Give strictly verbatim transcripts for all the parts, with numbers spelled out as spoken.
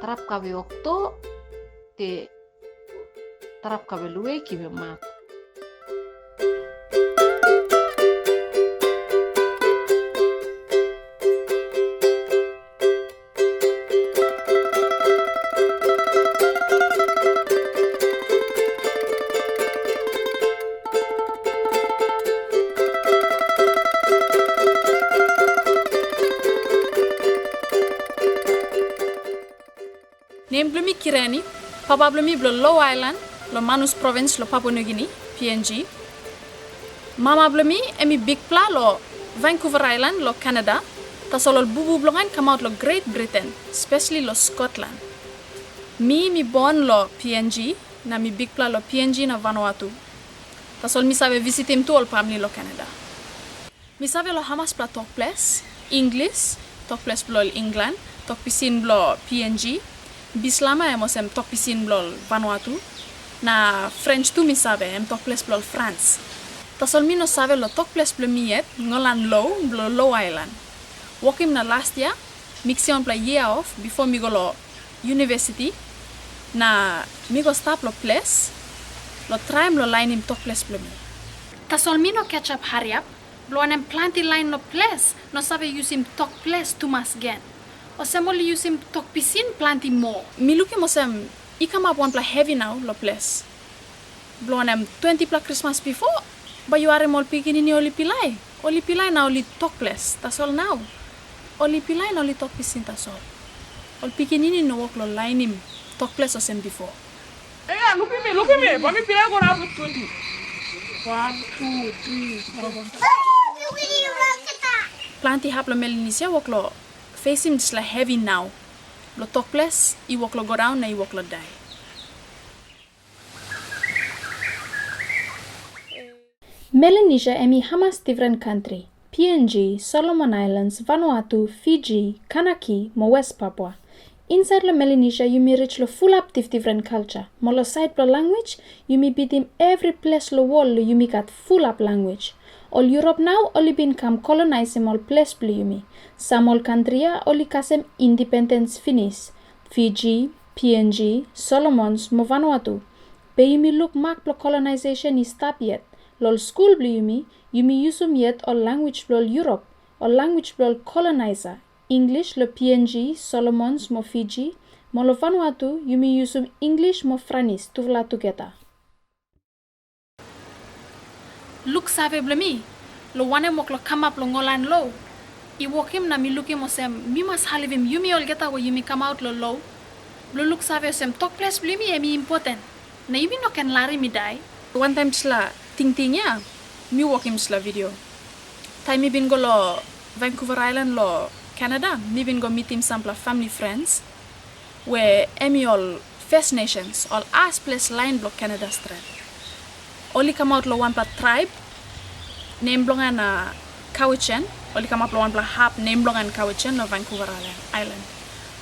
Tarap kave okto, te tarap kave luwe i givim mak. Nem blong mi Kireni, papa blong mi blong Low Ailan, long Manus Provins long Papua Niu Gini, P N G. Mama blong mi hemi bigpela long Vancouver Ailan long Kanada, tasol ol bubu blong en kamaot long Great Britain, speseli long Scotland. Mi, mi bon long P N G, na mi bigpela long P N G na Vanuatu. Tasol mi save visitim tu ol famili long Kanada. Mi save long hamaspela tok ples, Inglis, tok ples blong ol Inglan, tok pisin blong P N G, Bislama hem olsem tok pisin blong ol Vanuatu, na Frens tu mi save, hem tok ples blong ol Frans. Tasol mi no save long tok ples blong mi yet, Ngolan Lou, blong Low Ailan. Wokim na las yia, mi kisim wanpela yia of bifo mi go long univesiti, na mi go stap long ples, long traem long lainim tok ples blong mi. Tasol mi no ketsap hariap, blong wanem, plante lain long ples no save yusim tok ples tumas gen. Olsem oli yusim tok pisin plante moa. Mi lukim olsem i kamap wanpela hevi nao long ples. Blong wanem, twentipela Krismas bifo, bae yu harim ol pikinini oli pilai. Oli pilai na oli tok ples, tasol nao oli pilai na oli tok pisin tasol. Ol pikinini no wok long lainim tok ples olsem bifo. Ia, lukim mi, lukim mi. Bae mi pilai go na twenti. Wan, tu, tri, fo. Plante hap long Melanesia wok long fesim dispela hevi nao. Blong tok ples i wok long godaon na i wok long dae. Melanesia hemi hamas difren kantri, P N G, Solomon Aelans, Vanuatu, Fiji, Kanaki, mo Wes Papua. Insaed long Melanesia yumi rij long fulap difdifren kalja, mo long saed blong lanwis yumi bitim evri ples long wol long yumi gat fulap lanwis. Ol Yurop nao oli bin kam kolonaesim ol ples blong yumi. Sam ol kantri ya oli kasem indipendens finis, Fiji, P N G, Solomons mo Vanuatu. Be yumi luk mak blong kolonaesesen i stap yet. Long ol skul blong yumi, yumi yusum yet ol lanwis blong ol Yurop, ol lanwis blong ol kolonaesa. Inglis long P N G, Solomons mo Fiji, mo long Vanuatu yumi yusum Inglis mo Franis tufala tugeta. Luksave blong mi long wanem wok long kamap long ol laen Lou i wokim, na mi lukim olsem mi mas halivim yumi olgeta we yumi kamaot long Lou blong luksave olsem tok ples blong yumi hemi impoten, na yumi no ken larim i dae. Wantaem dispela tingting ya mi wokim dispela vidio. Taem mi bin go long Vancouver Aelan long Kanada, mi bin go mitim sampela famili frens we hemi ol First Nations, ol as ples laen blong Kanada stret. Oli kamaot long wanpela traeb, nem blong en na Cowichan. Oli kamap long wanpela hap, nem blong en Cowichan, long Vancouver Aelan, Aelan.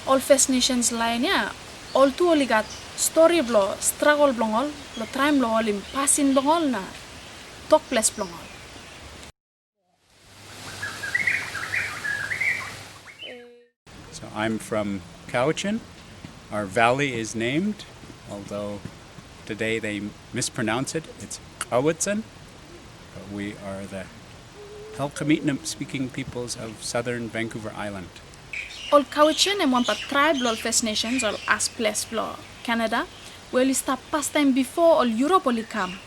Ol First Nations laen ya, ol tu oli gat stori blong stragol blong ol long traem blong holim pasin blong ol na tok ples blong ol. So I'm from Cowichan. Our valley is named, although today they mispronounce it, it's Qawatsan. But we are the Halkha-Mitnam speaking peoples of southern Vancouver Island. Ol Cowichan hem wanpela traeb blong ol First Nations, ol as ples blong Kanada, we oli stap pastaem bifo ol Yurop oli kam.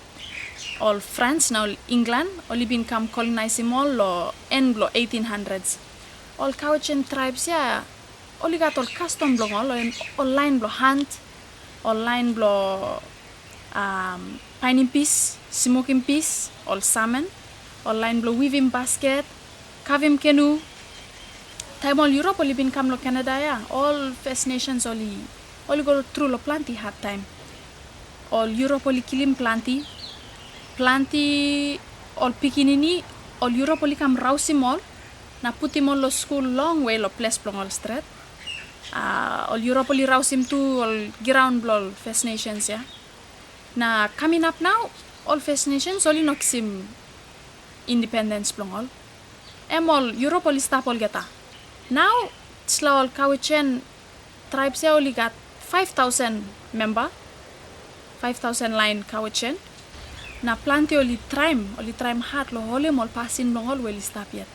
Ol Frans na ol Inglan oli bin kam kolonaesim ol long en blong eitin handreds. Ol Cowichan traebs ya oli gat ol kastom blong ol, ol laen blong hant, ol laen blong, am, paenim pis, smokim pis, ol samen, ol laen blong wivim basket, kavim kenu. Taem ol Yurop oli bin kam long Kanada ya, ol First Nations oli, oli go tru long plante hadtaem. Ol Yurop oli kilim plante, plante ol pikinini, ol Yurop oli kam raosim ol na putim ol long skul longwe long ples blong ol stret. A, ol Yurop oli raosim tu ol graon blong ol First Nations ya. Na kam inap nao, ol First Nations oli no kisim indipendens blong ol. Hem ol Yurop oli stap olgeta. Nao dispela ol Cowichan Traibs ya oli gat faef taosen memba, faef taosen laen Cowichan. Na plante oli traem, oli traem had lo holem ol pasin blong ol we oli stap yet.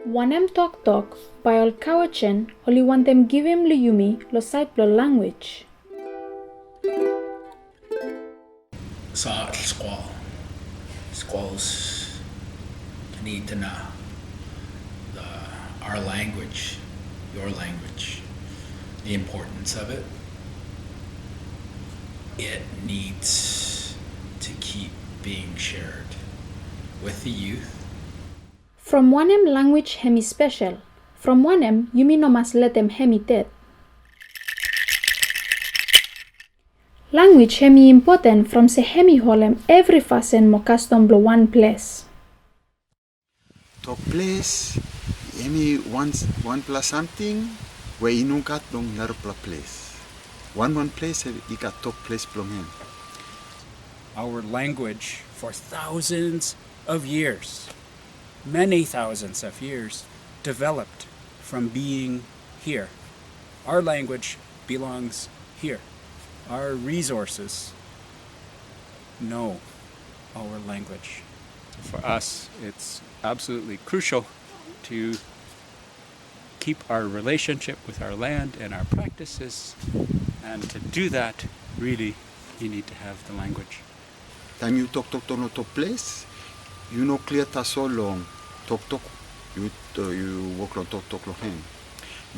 Wanem toktok bae ol Cowichan oli wantem givim lo yumi lo saed blo lanwis? Sa squall. Squalls need to know the, our language, your language, the importance of it. It needs to keep being shared with the youth. From wanem lanwis hemi spesel? From wanem yumi no mas letem hemi ded? Lanwis hemi impoten from se hemi holem evri fasin mo kastom blo wan ples. Tok ples hemi wan, wanpela samting we i no gat long narapela ples. Wanwan ples i gat tok ples blong hem. Our language for thousands of years, many thousands of years, developed from being here. Our language belongs here. Our resources know our language. For us, it's absolutely crucial to keep our relationship with our land and our practices. And to do that, really, you need to have the language. Taem yu toktok long tok ples, yu no klia tasol long toktok yu, yu wok long toktok long hem.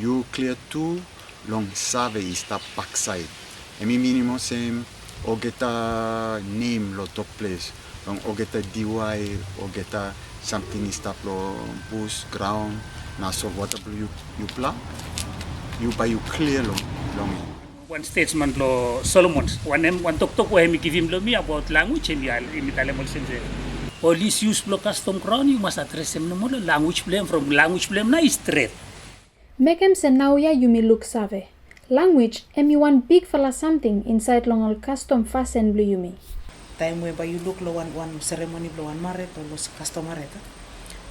Yu klia tu long save i stap baksaed. Hemi minim olsem olgeta nem long tok ples, long olgeta diwae, olgeta samting i stap long bus, graon, na solwota blong yu, yupela, yu bae yu klia long, long hem. Wan stetsman blong Solomon, wanem, wan toktok we hemi givim long mi abaot lanwis, hemi, hemi talem olsem se ol issues blong kastom graon yu mas adresem nomo long lanwis blong hem, from lanwis blong hem nao i stret. Mekem se naoia yumi luksave. Lanwis hemi wan bigfala samting insaed long ol kastom fasin blong yumi. Taem we bae yu luk long wan, wan seremoni blong wan mared o long kastom mared,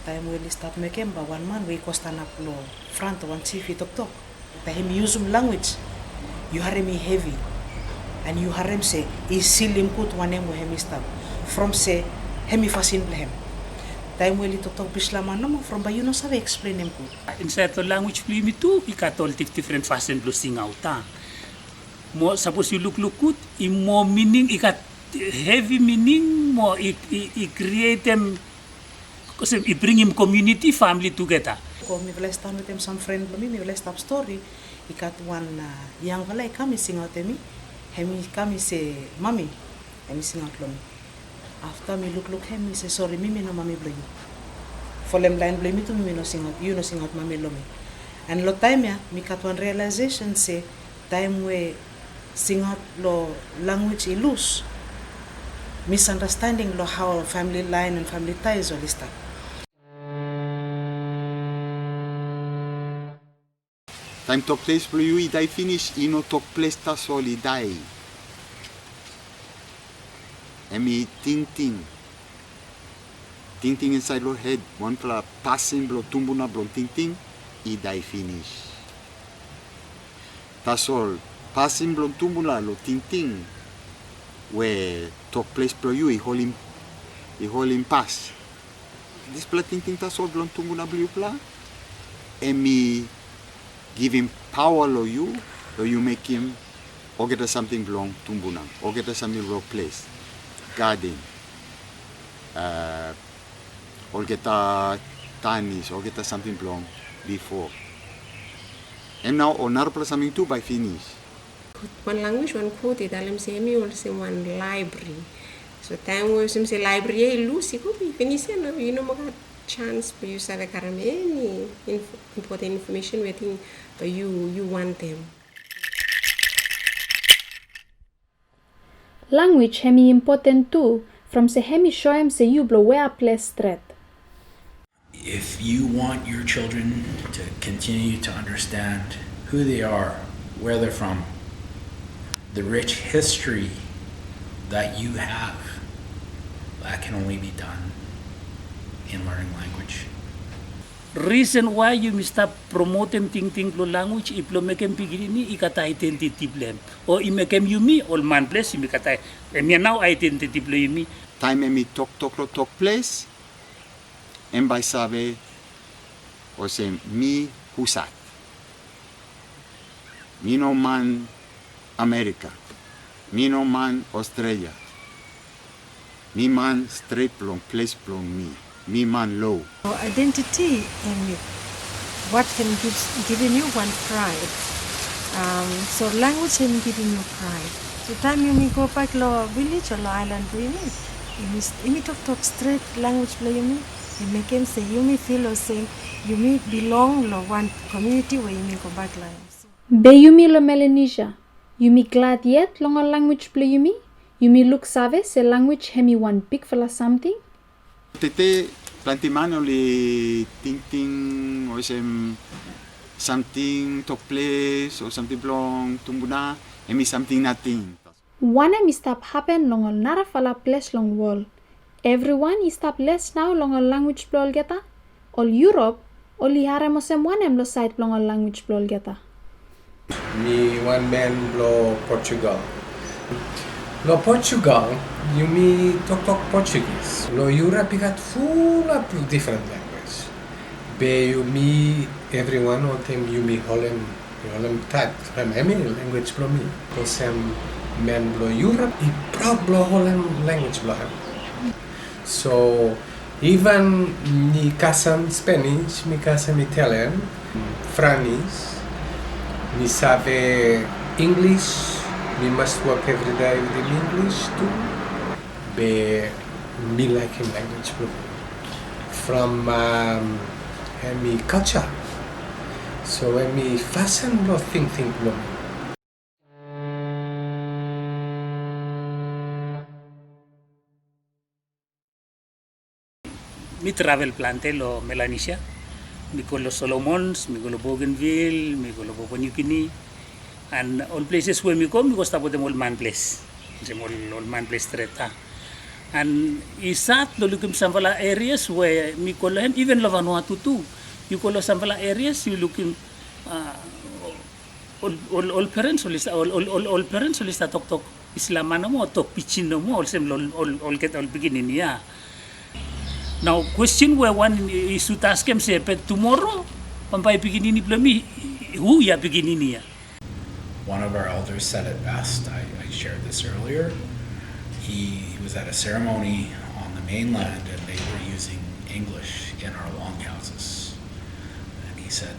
taem we oli stap mekem, bae wan man we i go stanap long fran, wan jif i toktok, taem hemi yusum lanwis, yu harem i hevi, and yu harem se i silim gud wanem we hemi stap, from se hemi fasin blong hem. Taem we oli toktok bisla man nomo, from bae yu no save eksplenem gud. Insaed long lanwis blong yumi tu i gat ol dif-, difren fasin blong singaot, a. Mo sapos yu lukluk gud, i moa mining, i gat hevi mining, mo i, i, i krietem, olsem i bringim komuniti, famili tugeta. Go mifala i stap wetem sam fren blong mi, mifala i stap stori, i gat wan, a, yangfala i kam i singaot long mi, hemi kam i se, "Mami," hemi singaot long mi. Afta mi lukluk hem, mi se, "Sori, mi mi no mami blong yu. Folem laen blong yumi tu, mi mi no singaot, yu no singaot mami long mi." And long taem ya mi gat wan realisation se taem we singaot long lanwis i lus, misunderstanding long hao famili laen and famili taes oli stap. Taem tok ples blong yu i dae finis, i no tok ples tasol i dae. Hemi tingting. Tingting insaed long hed, wanfala pasin blong tumbuna blong tingting i dae finis. Tasol pasin blong tumbuna long tingting we tok ples blong yu i holim, i holim pas. Dispela tingting tasol blong tumbuna blong yupela, hemi givim paoa long yu, long yu mekim olgeta samting blong tumbuna, olgeta samting blong ples, gaden, a, olgeta tanis, olgeta samting blong bifo. Hem nao ol narapela samting tu bae finis. Wan lanwis, wan kot i talem se hemi olsem wan laebri. So taem we olsem se laebri ya i lus, i go, i finis ya, no, yu no moa gat jans blong yu save karem eni inf-, impoten infomesen we ting blong yu, yu wantem. Lanwis hemi impoten tu, from se hemi soem se yu blong wea ples stret. If you want your children to continue to understand who they are, where they're from, the rich history that you have, That can only be done in learning language. Risen wae yumi stap promotem tingting blong language i blong mekem pikinini i gat aedentiti blong hem, o i mekem yumi ol manples yumi gat ae-, hemia nao aedentiti blong yumi. Taem hemi toktok long tok ples, hem bae save olsem mi husat. Mi no man Amerika. Mi no man Australia. Mi man stret blong ples blong mi. Mi man low. Identity hemi what can give, givim yu wan pride. Um, so language hemi givim yu pride. So taem yumi gobak long village o long aelan blong yumi, yumi, yumi toktok stret language blong yumi, i mekem se yumi feel olsem yumi bilong long wan community we yumi gobak long hem. So Be yumi long Melanesia, yumi glad yet long ol language blong yumi? Yumi luksave se language hemi wan bigfala samting? Tede plante man oli tingting olsem samting tokples o samting blong tumbuna, hemi samting nating. Wanem i stap hapen long ol narafala ples long wol? Evriwan i stap les nao long ol language blong olgeta. Ol Yurop oli harem olsem wanem long saed blong ol language blong olgeta? Mi wan man blong Portugal. Long Portugal yumi toktok Portuguese. Long Yurop i gat fulap difren language. Be yumi evriwan oltaem yumi holem, holem tait, holem hemi language blong mi. Olsem man blong Yurop i praod blong holem language blong hem. So iven mi kasem Spanish, mi kasem Italian, Franis, mi save English, mi mas wok evridae wetem English tu. Be mi laekem language blong mi from, um, hemi culture. So hemi fasin blong tingting blong mi. Mi travel plante long Melanesia. Mi go long Solomons, mi go long Bougainville, mi go long Papua New Guinea. And ol places we mi go, mi go stap wetem ol manples. Olsem ol, ol manples stret a. And i sad long lukim samfala areas we mi go long hem, iven long Vanuatu tu. Yu go long samfala areas, yu lukim, a, ol, ol, ol parents oli sta-, ol, ol, ol, ol parents oli stap toktok Islaman nomo, tok pijin nomo, olsem long ol, ol, olgeta ol pikinini ia. Nao kwestin we wan i sud askem se, be tumoro bambae pikinini blong mi, hu ia pikinini ia? One of our elders said it best. I, I shared this earlier. He, he was at a ceremony on the mainland, and they were using English in our longhouses. And he said,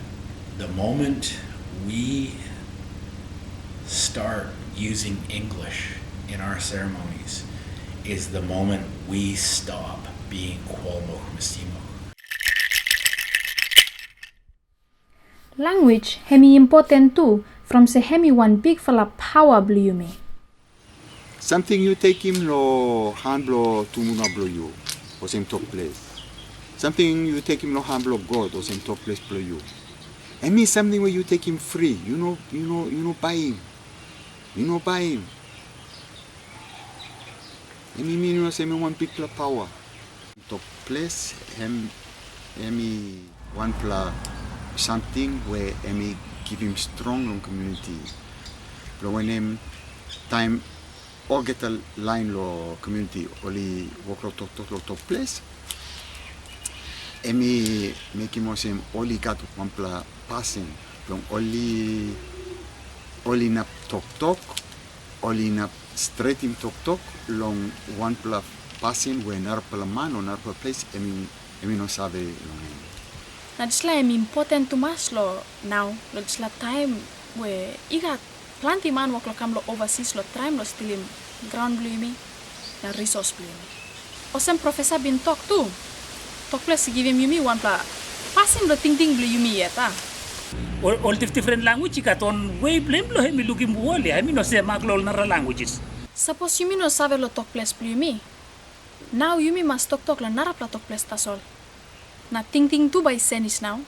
"The moment we start using English in our ceremonies is the moment we stop being Kwolmok Mistimok." Language hemi impoten tu, from se hemi wan bigfala paoa blong yumi. Samting yu tekem long han blong tumbuna blong yu, olsem tok ples. Samting yu tekem long han blong God, olsem tok ples blong yu. Hemi samting we yu tekem fri, yu no, yu no, yu no baem. Yu no baem. Hemi minim olsem hemi wan bigfala paoa. Tok ples hem, hemi wanfala samting we hemi givim strong long komuniti. Blong wanem, taem olgeta laen long komuniti oli wok long toktok long tok ples, hemi mekem olsem oli gat wanfala pasin blong oli, oli inap toktok, oli inap stretim toktok long wanfala pasin we narafala man o narafala ples hemi, hemi no save long hem. Na dispela hemi impoten tumas long nao, long dispela taem we i gat plante man wok long kam long ovasis long traem long stilim graon blong yumi na risos blong yumi. Olsem profesa bin tok tu, tok ples i givim yumi wanpela pasin blong tingting blong yumi yet a. Ol, ol dif-, difren language i gat on wei blong hem blong hemi lukim wol ia, hemi no semak long ol narafala languages. Sapos yumi no save long tok ples blong yumi, nao yumi mas toktok long narapela tok ples tasol. Na tingting tu bae i senis nao.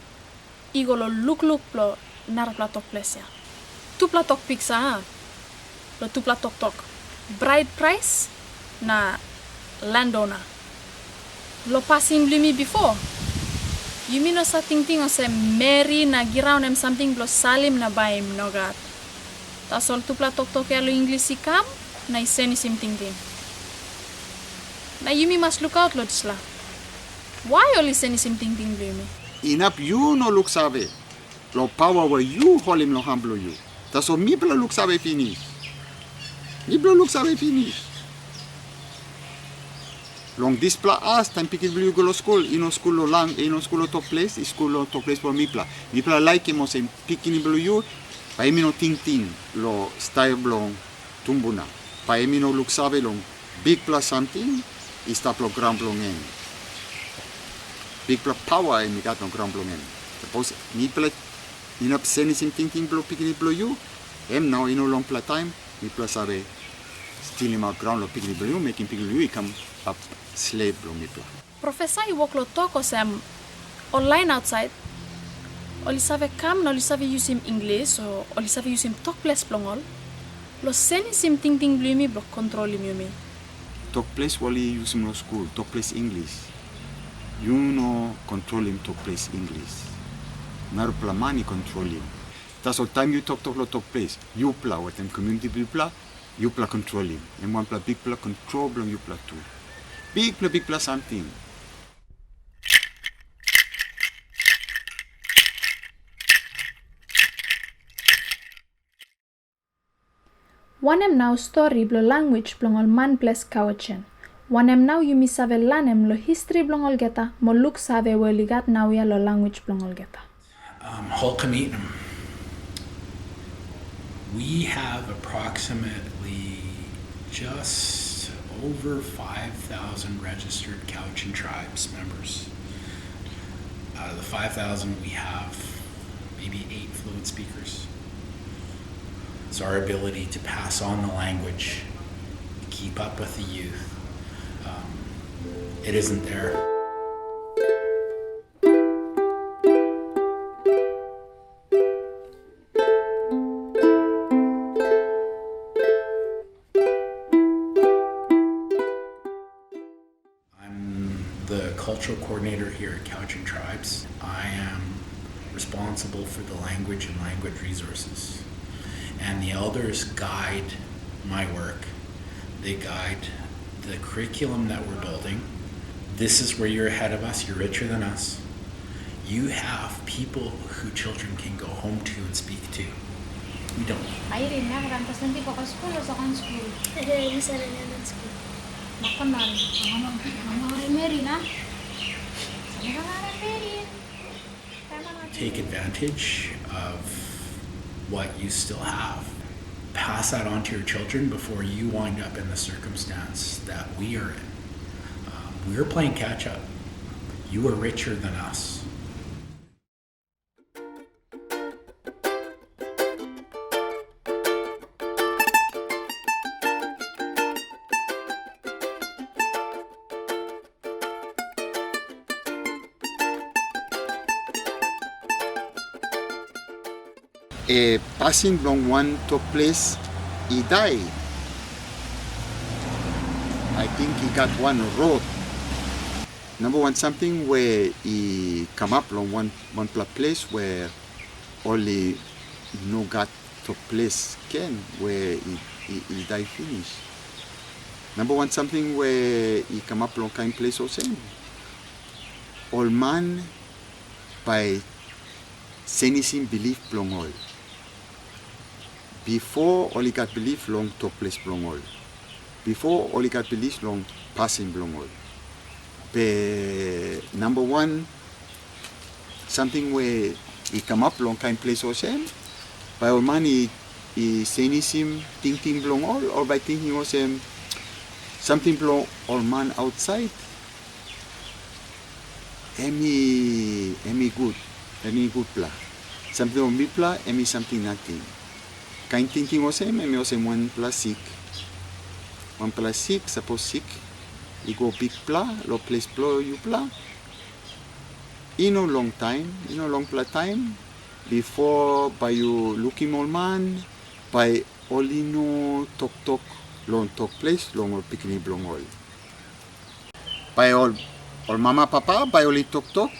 I go long lukluk blong narapela tok ples ia. Tupela tok piksa a, long tupela toktok. Bride price na landona. Long pasin blong yumi bifo, yumi no save tingting olsem meri na graon hem samting blong salim na baim, nogat. Tasol tufala toktok ya long Inglis i kam na i senisim tingting. Na yumi mas lukaot long disfala. Wai oli senisim tingting blong yumi? Inap yu no luksave long paoa we yu holim long han blong yu. Tasol mifala luksave finis. Mifala luksave finis. Long disfala as, taem pikinini blong yu i go long skul, i no skul long lang, i no skul long tok ples, i skul long tok ples blong mifala. Mifala laekem olsem pikinini blong yu bae hemi no tingting long stael blong tumbuna. Bae hemi no luksave long bigfala samting i stap long graon blong hem. Bigfala paoa hemi gat long graon blong hem. Sapos mifala inap senisim tingting blong pikinini blong yu, hem nao i no longfala taem mifala save stilimaot graon long pikinini blong yu, mekem pikinini blong yu i kamap slev blong mifala. Profesa i wok long tok olsem, ol laen aotsaed oli save kam na oli save yusim Inglis o oli save yusim tok ples blong ol long senisim tingting blong yumi blong kontrolim yumi. Tok ples we oli yusim long skul, tok ples Inglis. Yu no kontrolim tok ples Inglis. Narafala man i kontrolim. Tasol taem yu toktok long tok ples, yufala wetem komuniti blong yufala, yufala kontrolim. Hem wanfala bigfala kontrol blong yufala tu. Bigfala, bigfala samting. Wanem nao stori blong lanwis blong ol man ples Cowichan? Wanem nao yumi save lanem long histri blong olgeta mo luksave we oli gat naoia long lanwis blong olgeta? Um, Hul'q'umi'num. We have approximately just over five thousand registered Cowichan Tribes members. Out of the five thousand, we have maybe eight fluent speakers. So our ability to pass on the language, keep up with the youth, um, it isn't there. I'm the cultural coordinator here at Cowichan Tribes. I am responsible for the language and language resources. And the elders guide my work. They guide the curriculum that we're building. This is where you're ahead of us. You're richer than us. You have people who children can go home to and speak to. We don't. Irene, ya ko tanto senti poko skul o so kan skul? He, mi save nana skul. Nako nan, nako nan, nako nan meri na. Save nana meri. Take advantage of what you still have. Pass that on to your children before you wind up in the circumstance that we are in. Um, we're playing catch up. You are richer than us. E pasin blong wan tok ples i dae. Ating i gat wan rod. Nambawan samting we i kamap long wan, wanpela ples we oli no gat tok ples gen we i, i, i dae finis. Nambawan samting we i kamap long kaen ples olsem, ol man bae senisim bilif blong ol. Bifo oli gat bilif long tok ples blong ol. Bifo oli gat bilif long pasin blong ol. Be nambawan samting we i kamap long kaen ples olsem, bae ol man i, i senisim tingting blong ol, o bae tingting olsem samting blong ol man aotsaed, hemi, hemi gud, hemi gudpela. Samting long mipela, hemi samting nating. Kaen tingting olsem, hemi olsem wanpela sik. Wanpela sik, sapos sik i go bigpela long ples blong yupela, i no longtaem, i no longpela taem, bifo bae yu lukim ol man, bae oli no toktok long tok ples long ol pikinini blong ol. Bae ol, ol mama papa bae oli toktok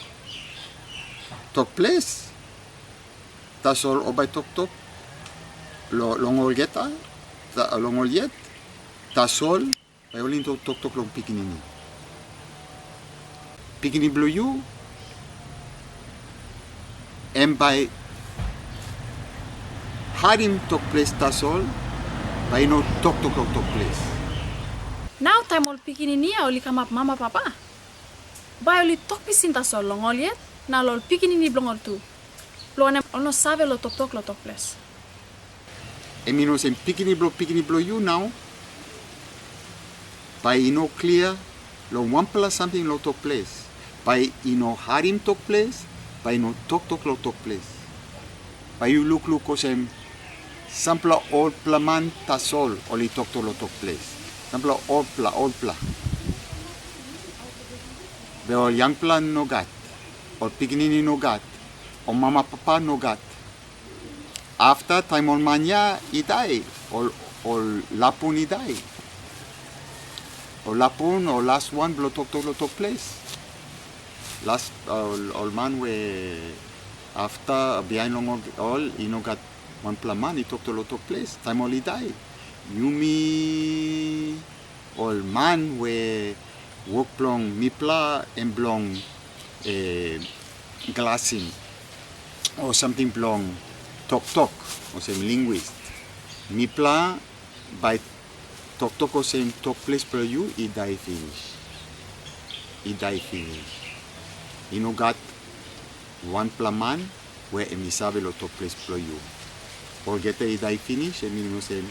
tok ples. Tasol ol bae toktok lo, long olgeta, ta, long ol yet. Tasol bae oli no toktok long pikinini. Pikinini blong yu, hem bae harim tok ples tasol, bae i no toktok long tok ples. Nao taem ol pikinini ya oli kamap mama papa, bae oli tok pisin tasol long ol yet na long ol pikinini blong ol tu. Blong wanem, oli no save long toktok long tok ples. Hem i no olsem pikinini blong pikinini blong yu nao. Bae i no klia long wanpela samting long tok ples. Bae i no harim tok ples, bae i no toktok long tok ples. Bae yu lukluk olsem sampela olpela man tasol oli toktok long tok ples. Sampela olpela, olpela. Be ol yangpela nogat, ol pikinini nogat, ol mama papa nogat. Afta taem ol man ya i dae, ol, ol lapun i dae. Ol lapun, ol las wan blong toktok long tok ples. Las, ol, ol man we afta, biaen long ol, ol, i no gat wanpela man i toktok long tok ples taem oli dae. Yumi ol man we wok blong mipela hem blong, e, glasim o samting blong toktok, olsem linguist. Mipela bae toktok olsem tok ples blong yu i dae finis. I dae finis. I no gat wanpela man we hem i save long tok ples blong yu. Olgeta i dae finis, hem i min olsem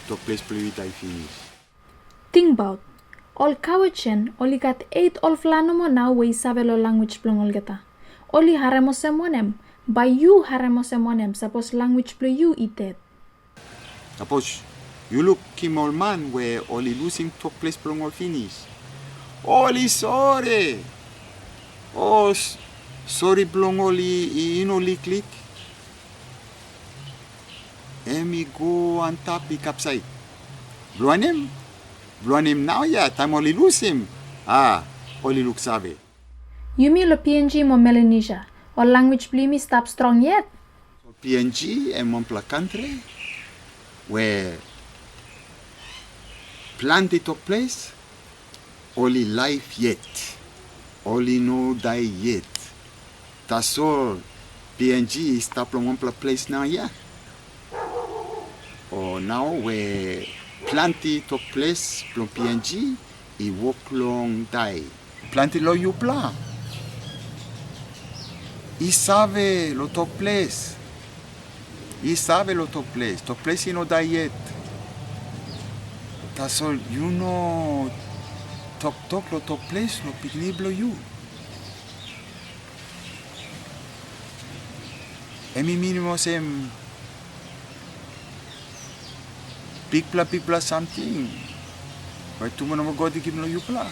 tok ples blong yu i dae finis. Tingbaot, ol Cowichan oli gat eit olfala nomo nao we i save long lanwis blong olgeta. Oli harem olsem wanem? Bae yu harem olsem wanem sapos lanwis blong yu i ded? Sapos yu lukim ol man we oli lusim tok ples blong ol finis, oli sore. O, s-, sore blong ol i, i, i no liklik. Hem i go antap i kapsaed. Blong wanem? Blong wanem, naoia taem oli lusim, a, oli luksave. Yumi long P N G mo Melanesia, ol lanwis blong yumi stap strong yet? P N G hem wanpela kantri we plante tok ples oli laef yet, oli no dae yet. Tasol P N G i stap long wanpela ples naoia. O nao we plante tok ples blong P N G i wok long dae. Plante long yupela i save long tok ples. I save long tok ples. Tok ples i no dae yet. Tasol yu no toktok long tok ples long pikinini blong yu. Hem i minim olsem bigfala, bigfala samting we tumbuna mo God i givim long yupela.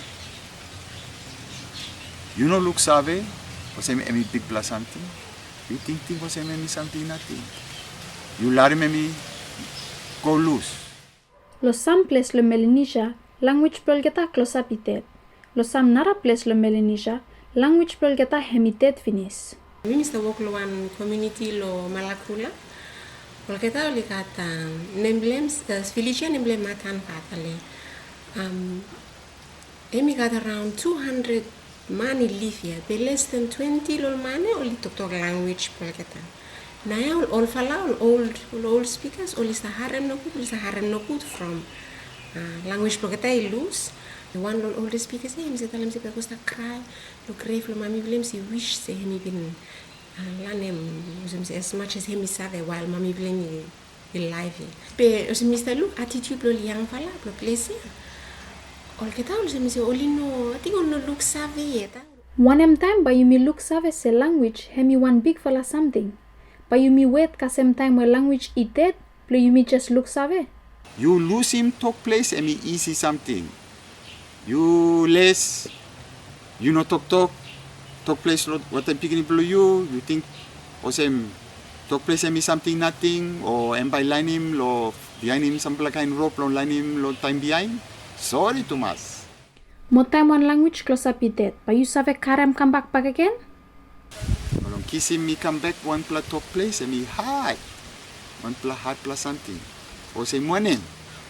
Yu no luksave olsem hem i bigfala samting. Yu tingting olsem hem i samting nating. Yu larim hem i go lus. Long sam ples long Melanesia, lanwis blong olgeta klosap i ded. Long sam nara ples long Melanesia, lanwis blong olgeta hem i ded finis. Mi mi stap wok long wan komuniti long Malakula. Olgeta oli gat, am, nem blong hem, e, vileja nem blong hem Matan Fatale. Am, Hem i gat araon tu handred man i liv ia, be les den twenti long ol man ia oli toktok lanwis blong olgeta. Naoia ol olfala, ol old, ol old speakers, oli save harem nogud, oli save harem nogud from, a, lanwis blong olgeta i lus. Wan long ol oldest speakers ia, hem i save talem se bae i go stap krae long grev blong mami blong hem, se i wis se hem i bin, a, lanem olsem se as much as hem i save wael mami blong hem i laef ia. Be olsem mi stap luk attitude blong ol yangfala blong ples ia. Olgeta olsem se oli no, ating oli no luksave yet a. Wanem taem bae yumi luksave se lanwis hem i wan bigfala samting? Bae yumi wet kasem taem we lanwis i ded blong yumi jes luksave? Yu lusim tok ples hem i isi samting. Yu les, yu no toktok tok ples long wantaem pikinini blong yu, yu ting olsem tok ples hem i samting nating, o hem bae laenem long bihainim sampela kaen rop long laenem long taem bihaen. Sori tumas. Mo taem wan lanwis klosap i ded, bae yu save karem kambak bakegen? Long kisim i kambak wanpela tok ples, hemi had. Wanpela hadpela samting. Olsem wanem?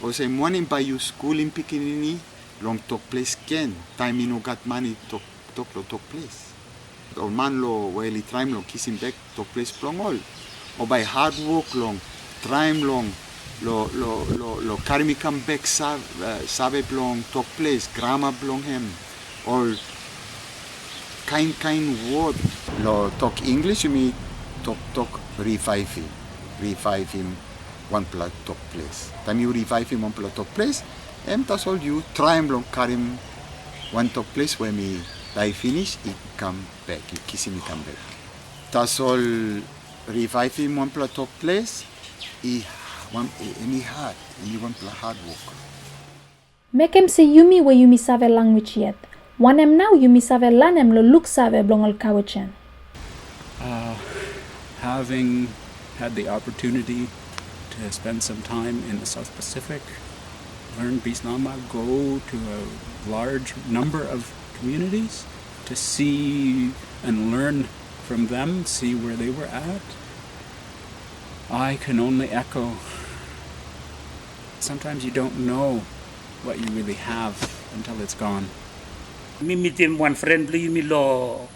Olsem wanem bae yu skulim pikinini long tok ples gen, taem i no gat man i tok, tok long tok ples? Ol man lo we oli traem long kisim bek tok ples blong ol. O bae hadwok long traem long, lo, lo, lo, lo karem i kambak sa-, eh, save blong tok ples, grama blong hem, ol kaen kaen wod. Lo tok Inglis yumi toktok rivaevim, rivaevim wanpela tok ples. Taem yu rivaevim wanpela tok ples, hem tasol yu traem long karem wan tok ples we hemi dae finis i kambak, yu kisim i kambak. Tasol rivaevim wanpela tok ples i wan, i, hemi had, hemi wanpela hadwok. Mekem se yumi we yumi save lanwis yet, wanem nao yumi save lanem lo luksave blong ol kaojen? Uh, having had the opportunity to spend some time in the South Pacific, learn Bislama, go to a large number of communities to see and learn from them, see where they were at, I can only echo, sometimes you don't know what you really have until it's gone. Mi mitim wan fren blong yumi lo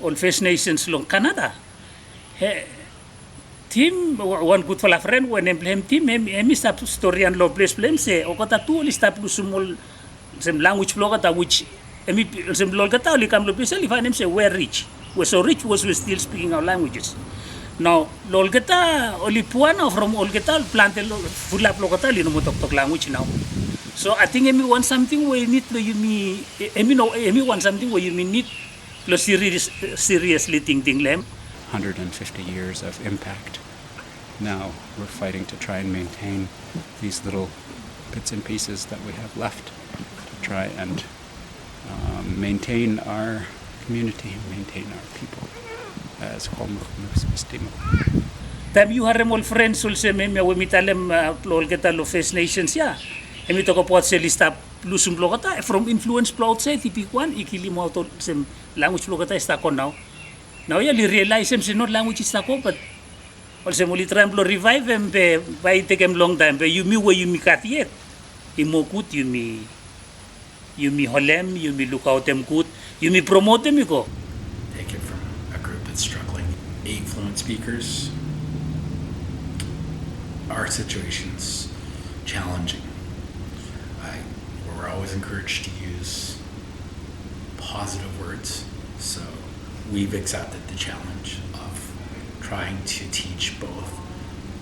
ol First Nations long Canada. He, Tim, wa-, wan gudfala fren we nem blong hem Tim, hem, hem i stap storian lo ples blong hem se olgeta tu oli stap lusum ol, olsem, lanwis blong olgeta, which, hem i, olsem, lo olgeta oli kam lo ples ya oli faenem se we rij, we so rij, we we still speaking our languages. Nao lo olgeta oli pua nao, from olgeta ol plante lo, fulap lo olgeta oli no moa toktok lanwis nao. So ating hem i wan samting we i nid lo yumi, hem i no, hem i wan samting we yumi nid lo serious, seriously tingting lo hem. Hundred and fifty years of impact. Now we're fighting to try and maintain these little bits and pieces that we have left to try and, um, maintain our community, maintain our people as Kwamahumehumestimuk. Taem yu harem ol frens olsem hemia we mi talem, uh, lo olgeta lo First Nations ya, hem i tokbaot se oli stap lusum blo olgeta, from influens blo aotsaed i bigwan, i kilimaot olsem lanwis blo olgeta i stap go nao. Naoia oli rialaesem se no lanwis i stap go, bat olsem oli traem blo rivaevem be bae i tekem longtaem, be yumi we yumi gat yet, i moa gud yumi, yumi holem, yumi lukaotem gud, yumi promotem i go. Take it from a group that's struggling. Eight fluent speakers. Our situation's challenging. I, we're always encouraged to use positive words, so we've accepted the challenge of trying to teach both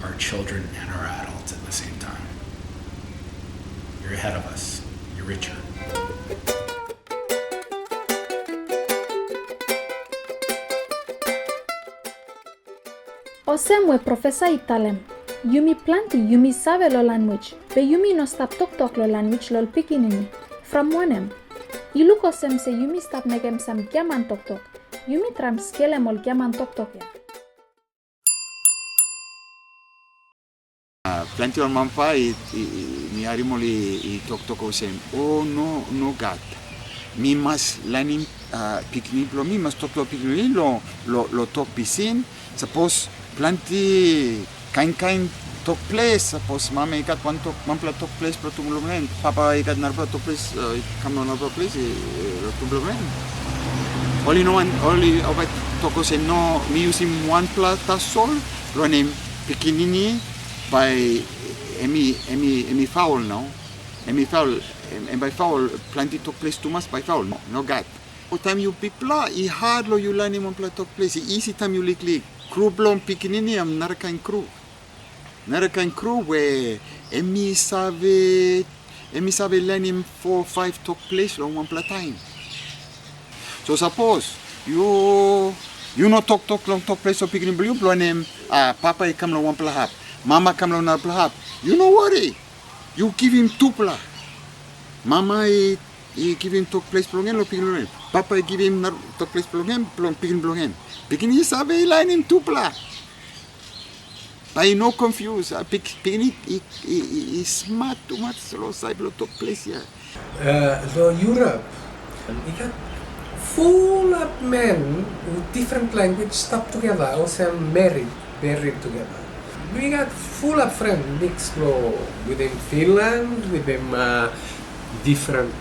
our children and our adults at the same time. You're ahead of us. You're richer. Olsem we profesa i talem, yumi plante yumi save lo lanwis, be yumi no stap toktok lo lanwis lo ol pikinini. From wanem? I luk olsem se yumi stap mekem sam giaman toktok. Yumi traem skelem ol giaman toktok ya. Ah, plante ol mama papa i, i, i, mi harim oli, i toktok olsem, "O no, nogat. Mi mas lanem, ah, pikinini blo mi, mas toktok pikinini lo, lo, lo tok pisin." Sapos plante kaenkaen tok ples, sapos mama i gat wan tok, wanpela tok ples blo tok blo hem, papa i gat narapela tok ples, ah, i kam lo narapela ples, i, i, lo tok blo hem. Oli no wan, oli, oli bae tok olsem, "No, mi yusim wanpela tasol, lo wanem, pikinini bae hemi, hemi, hemi faol nao. Hemi faol, hem, hem bae faol, plante tok ples tumas bae faol." No, nogat. O taem yu bigfala, i had lo yu lanem wanpela tok ples. I isi taem yu liklik. Gru blo pikinini hem narakaen gru. Narakaen gru we hemi save, hemi save lanem fo, faef tok ples lo wanpela taem. So sapos yu, yu no toktok long tok ples lo pikinini blo yu, blo wanem, ah, papa i kam lo wanpela hap, mama i kam lo narapela hap, yu no wari. Yu givim tufala. Mama i, i givim tok ples blo hem lo pikinini blo hem. Papa i givim tok ples blo hem lo pikinini blo hem. Pikinini i save lanem tufala. Bae i no konfius. Ah, pik-, pikinini i, i, i, i smat tumas lo saed blo tok ples ya. Long Europe i gat fulap men with different language stap tugeta olsem merit, merit tugeta. Mi gat fulap fren miks long wetem Finland, wetem different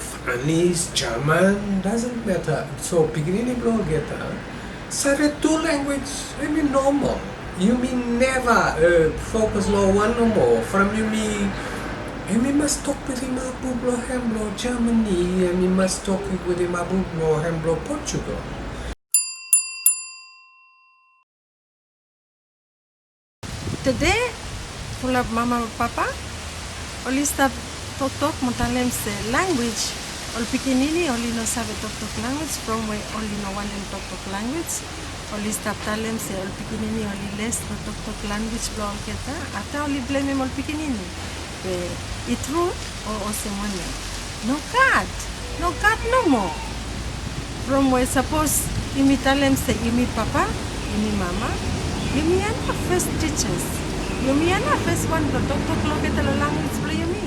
Spanish, German, doesn't matter. So pikinini blong olgeta save tu language, hemi normal. Yumi neva fokus long wan nomo from yumi. Yumi mas tok wetem abu blong hem blong Germany, yumi mas tok wetem abu blong hem blong Portugal. Tede fulap mama papa oli stap toktok mo talem se language, ol pikinini oli no save toktok language from we oli no wantem toktok language. Oli stap talem se ol pikinini oli les long toktok language blong olgeta. Afta oli blemem ol pikinini. Be i tru o olsem wanem? Nogat. Nogat nomo. From we sapos yumi talem se yumi papa, yumi mama, yumi ya nao fes tijas. Yumi ya nao fes wan blong toktok long olgeta long language blong yumi.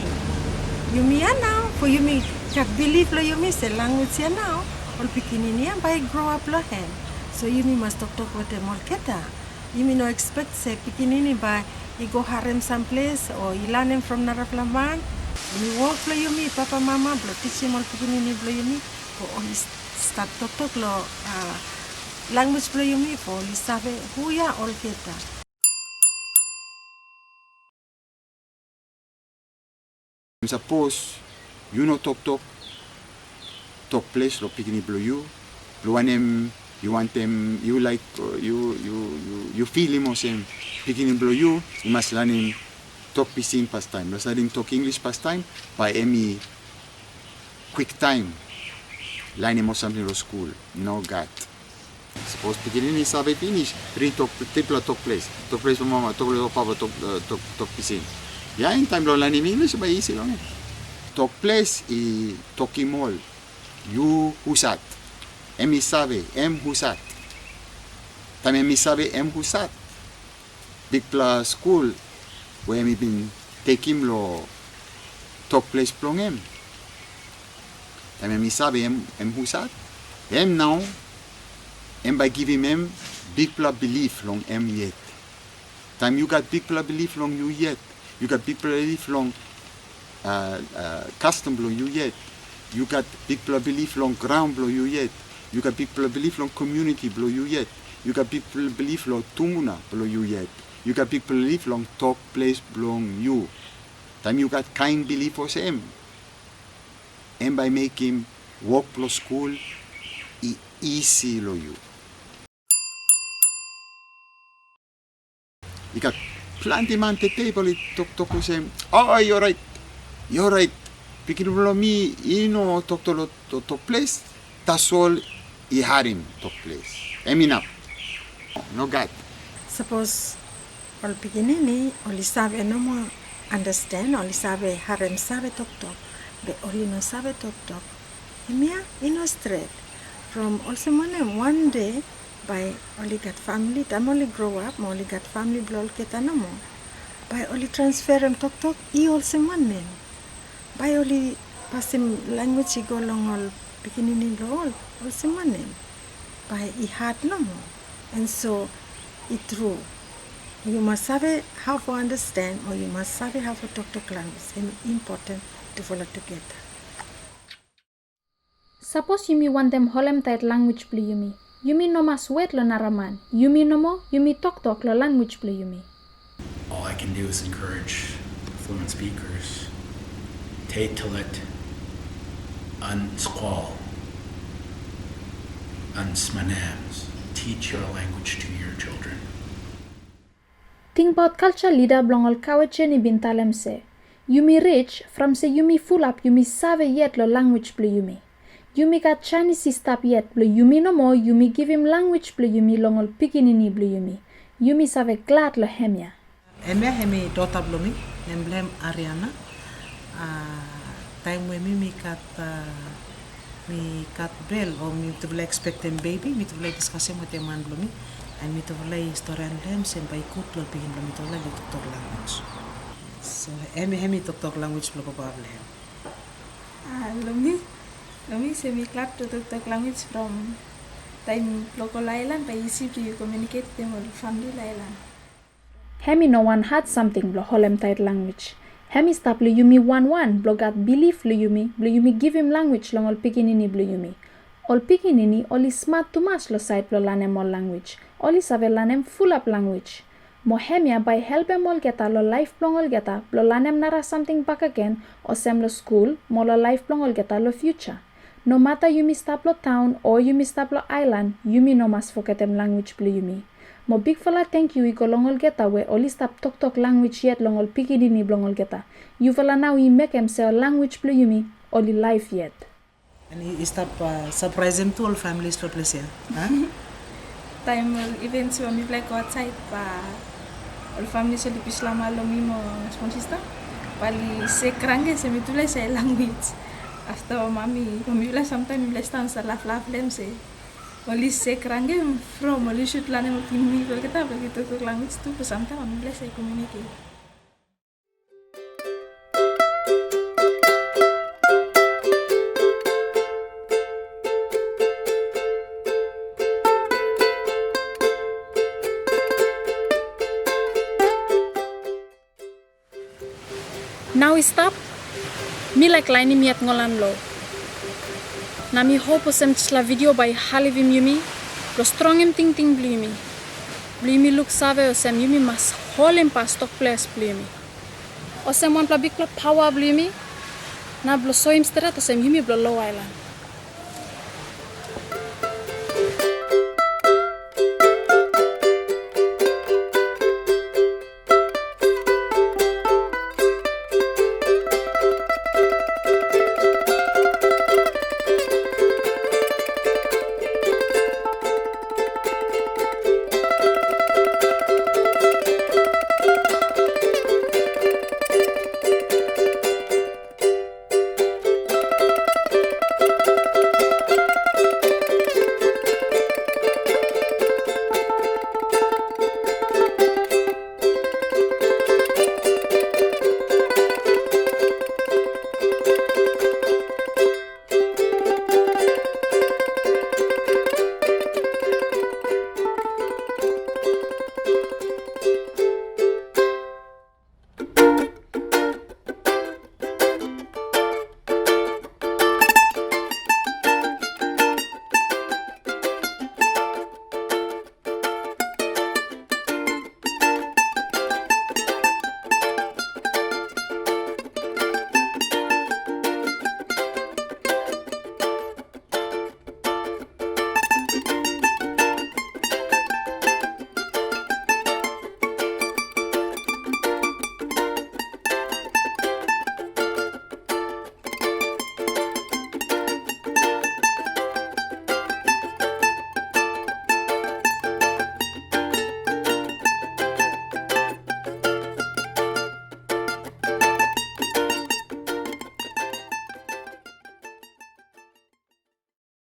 Yumi ya nao fo yumi gat bilif long yumi se language ya nao ol pikinini ya bae i groap long hem. So yumi mas toktok wetem olgeta. Yumi no ekspek se pikinini bae i go harem samples o i lanem from narafala man. Hemi wok blong yumi papa mama blong tijim ol pikinini blong yumi fo oli stap toktok long language blong yumi fo oli save hu ya olgeta. Sapos yu no toktok tok ples long pikinini blong yu, blong wanem yu wantem, yu laek, yu, yu, yu, yu filim olsem pikinini blong yu i mas lanem tok Pisin pastaem, i mas lanem tok Inglis pastaem, bae hemi kwiktaem lanem ol samting long skul? Nogat. Sapos pikinini i save finis tri tok, tripela tok ples, tok ples blong mama, tok ples blong papa, tok, tok, tok Pisin, ya taem blong lanem Inglis bae i isi long hem. Tok ples i tokim ol yu husat. Hemi save hem husat. Taem hemi save hem husat, bigfala skul we hemi bin tekem long tok ples blong hem. Taem hemi save hem, hem husat, hem nao hem bae givim hem bigfala bilif long hem yet. Taem yu gat bigfala bilif long yu yet, yu gat bigfala bilif long kastom blong yu yet, yu gat bigfala bilif long graon blong yu yet, yu gat bigfala bilif long komuniti blong yu yet, yu gat bigfala bilif long tumbuna blong yu yet, yu gat bigfala bilif long tok ples blong yu. Taem yu gat kaen bilif olsem, hem bae mekem wok blong skul i isi long yu. I gat plante man tede bae oli toktok olsem, "O, i oraet, i oraet. Pikinini blong mi i no toktok long tok ples, tasol i harem tok ples. Hem inap." Nogat. Sapos ol pikinini oli save nomo andasten, oli save harem save toktok, be oli no save toktok, hemia i no stret. From olsem wanem, wan dei bae oli gat famili, taem oli groap mo oli gat famili blong olgeta nomo, bae oli transferem toktok i olsem wanem? Bae oli pasem language i go long ol pikinini blong ol olsem wanem? Bae i had nomo. And so i tru, yu mas save hao fo andasten o yu mas save hao fo toktok language. Hem i impoten tufala tugeta. Sapos yumi wantem holemtaet language blong yumi, yumi no mas wet long nara man. Yumi nomo, yumi toktok long language blong yumi. All I can do is encourage fluent speakers. Te talet an skwal an smanams. Teach your language to your children. Tingbaot kalja lida blong ol Cowichan i bin talem se, yumi rij from se yumi fulap yumi save yet long language blong yumi. Yumi gat janis i stap yet blong yumi nomo yumi givim language blong yumi long ol pikinini blong yumi. Yumi save glad long hemia. Hemia hemi dota blong mi, nem blong hem Ariana. Taem we mi, mi gat, mi gat bel o mitufala ekspektem bebi, mitufala i diskasem wetem man blong mi, and mitufala i storian long hem se bae i gud long pikinini blong mitufala i toktok language. So hemia hemi toktok language blong papa blong hem. Ah, long mi, long mi se mi glad tu toktok lanwis from taem blong go long aelan bae isi blong yu komiuniket wetem ol famle long aelan. Hemi no wan had samting blong holem taet lanwis. Hemi stap long yumi wanwan blong gat bilif long yumi, blong yumi givim lanwis long ol pikinini blong yumi. Ol pikinini oli smat tumas long saed blong lanem ol lanwis. Oli save lanem fulap lanwis. Mo hemia bae helpem olgeta long laef blong olgeta blong lanem nara samting bakegen, olsem long skul mo long laef blong olgeta long fiuja. Nomata yumi stap long taon o yumi stap long aelan, yumi no mas fogetem lanwis blong yumi. Mo bigfala tangkiu i go long olgeta we oli stap toktok lanwis yet long ol pikinini blong olgeta. Yufala nao i mekem se ol lanwis blong yumi oli laef yet. An i, i stap, a, sapraesem tu ol familis long ples ya, a? Taem ol ivens we mifala i go aotsaed, bae ol familis oli bislam long mi mo smol sista, bae oli se kranke se mitufala i save lanwis. Afta mami, mifala samtaem mifala i stap laflaf long hem se oli se kranke from oli sud lanem ol pikinini blong olgeta blong oli toktok lanwis tu, be samtaem mifala i save komiuniket. Nao i stap, mi laek laenem yet Ngolan Lo. Na mi hop olsem disla vidio bae i halivim yumi blong strongem tingting blong yumi, blong yumi luksave olsem yumi mas holem pas tokples blong yumi olsem wanpela bigpela paoa blong yumi, na blong soem stret olsem yumi blong Lo Aelan.